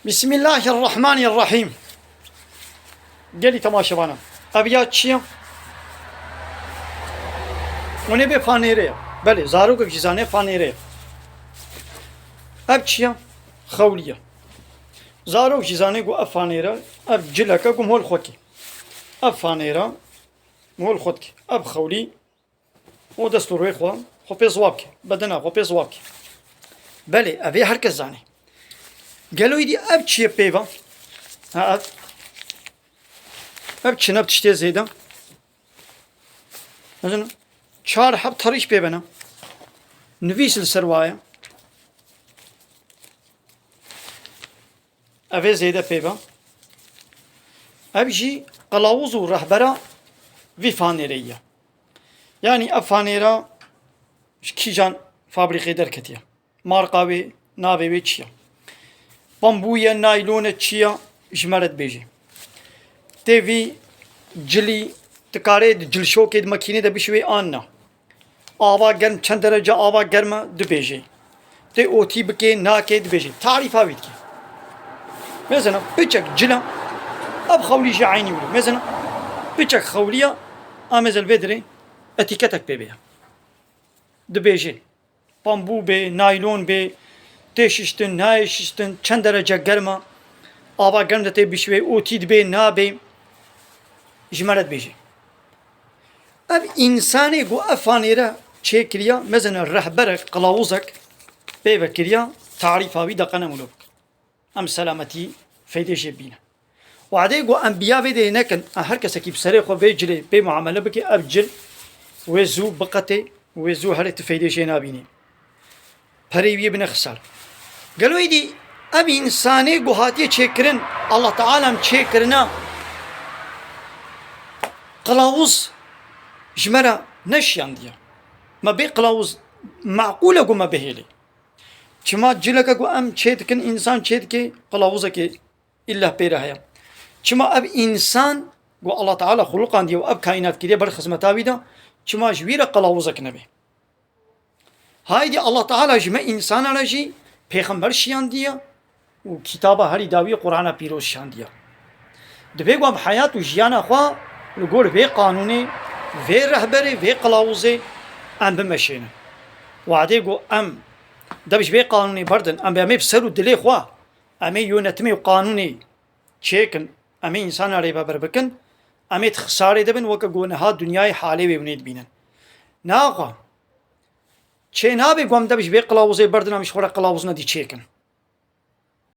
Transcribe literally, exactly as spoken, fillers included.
Bismillahirrahmanirrahîm. Gelî temaşevanan. Ev ya çi ye? Hûn ê bê fanêre ye. Belê, zarokek jî zanê fanêre ye. Ev çi ye? Xewlî ye. Zarok jî zanê ku ev fanêre, ev cileke ku hol xwekî. Ev fanêre hol xwekî. Ev xewlî O dest û rê xwe, xwe pê ziwa bike. Bedena xwe pê ziwa bike. Belê, ev ê her kes zanê. Gelo êdî ev çi ye pê ve? Ha, ev. Ev çi ne tiştê zêde? Mezin, çar heb terîş pê bene. Nivîs li ser wa ye. Ev ê zêde pê be. Ev jî qilawuz û rehbera vî fanêreyî ye. Yanî ev fanêra ji kîjan fabrîqê derketiye? Marqa wê, navê wê çi ye? Bambû ye, naylon e, çi ye? Ji me re dibêje. Tê vî cilî, dikarê di cilşokê, di makînê de bişiwê an na? Ava germ, çend derece ava germ e dibêje. Tê otî bikê, nakê dibêje. Tarîfa wî dike. Mesela piçek cila, ev xewlî jî eynî wilo. Mesela piçek xewliya, a mezel vê dirê etîketek pê bêya. Dibêje. Bambû bê, naylon bê, tê şiştin, nayê şiştin, çend derece germ e, ava germ de tê bişiwê, otî dibê, nabê, ji me re dibêje. Ev însanê ku ev fanêre çêkiriya, mezene rehberek, qilawuzek pê ve kiriya, tarîfa wî de qenem wilo bikin. Em selametî feydê jê bîne. Wadê ku em biya vê dê nekin, em her kesekî bi serê xwe vê cilê pê muamele bike, ev cil wê zû biqetê, wê zû herê tu feydê jê nabînî. Perê wî bine xisar. Gelo êdî ev însanê ku hatiye çêkirin, Allah Teala em çêkirina, qilawuz ji me re neşiyandiye. Me bê qilawuz meqûl e ku me bihêlê. Çima cileke ku em çê dikin, însan çê dike, qilawuzekê îlla pê re heye. Çima ev însan ku Allah Teala xuluqandiye û ev kaînat kiriye ber xizmeta wî de, çima ji wî re qilawuzek nebe? Haydî Allah Teala ji me însana re jî pêxember şiyandiye û kitaba herî dawî Qur'ana Pîroz şiyandiye. Divê ku em heyat û jiyana xwe li gor vê qanûnê, vê rehberê, vê qilawuzê em bimeşênin. Wadê ku em dev ji vê qanûnê berdin, em bi em ê bi ser û dilê xwe, em ê yönetimê û qanûnê çêkin, em ê însana rêveber bikin, em ê di xisarê de bin, weke ku niha dinyayê halê wê hûn ê dibînin. Naxwe, çê nabe ku em dev ji vê qilawuzê berdin, em ji xwe re qilawuzna dî çêkin.